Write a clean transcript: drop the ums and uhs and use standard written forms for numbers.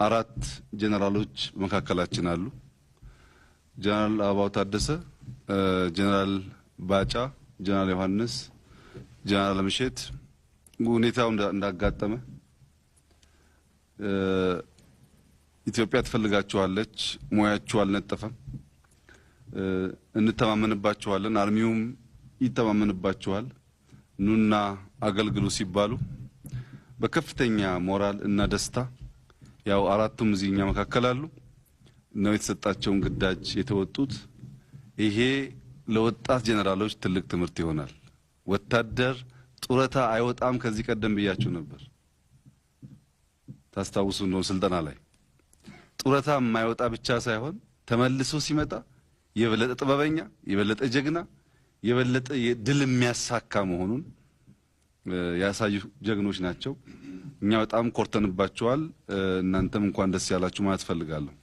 4 ጀነራሎች በመካከላችን አሉ። ጀነራል አበባው ታደሰ፣ ጀነራል ባጫ፣ ጀነራል ዮሐንስ፣ ጀነራል አለምሸት ሁኔታው እንዳጋጠመ ኢትዮጵያ ትፈልጋችኋለች፣ ሙያችሁ አልነጠፈም፣ እንተማመንባችኋለን፣ army ውም ይተማመንባችኋል፣ ኑና አገልግሉ ሲባሉ በከፍተኛ ሞራል እና ደስታ ያው አራቱም እዚህ እኛ መካከል አሉ ነው የተሰጣቸውን ግዳጅ የተወጡት። ይሄ ለወጣት ጀነራሎች ትልቅ ትምህርት ይሆናል። ወታደር ጡረታ አይወጣም። ከዚህ ቀደም ብያችሁ ነበር፣ ታስታውሱ እንደሆነ ስልጠና ላይ ጡረታ የማይወጣ ብቻ ሳይሆን ተመልሶ ሲመጣ የበለጠ ጥበበኛ፣ የበለጠ ጀግና፣ የበለጠ ድል የሚያሳካ መሆኑን ያሳዩ ጀግኖች ናቸው። እኛ በጣም ኮርተንባቸዋል። እናንተም እንኳን ደስ ያላችሁ ማለት እፈልጋለሁ።